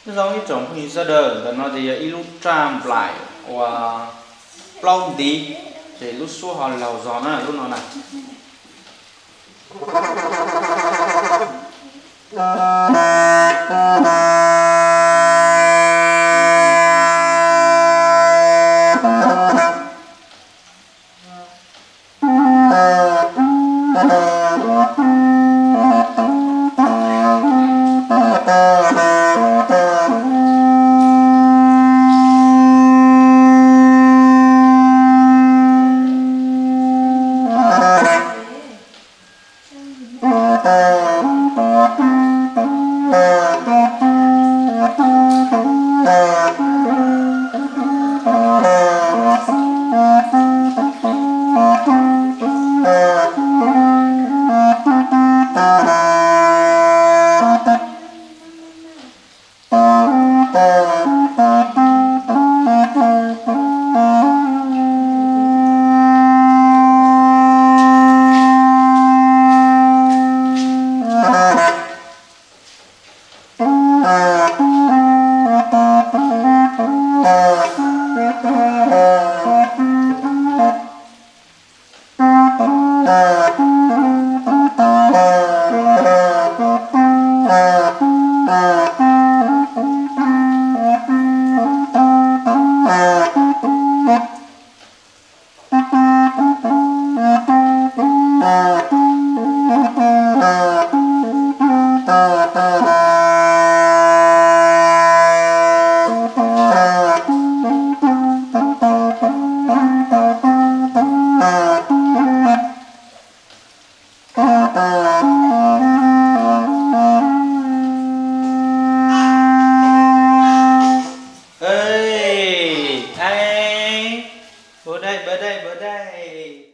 Nyob zoo ib tsoom phooj ywg sawv daws, ntawm no ces yog ib lub raj nplaim uas plaub ntiv, ces lub suab ho laug zog na lub no na. Ej, ej, npawg Daij, npawg Daij, npawg Daij.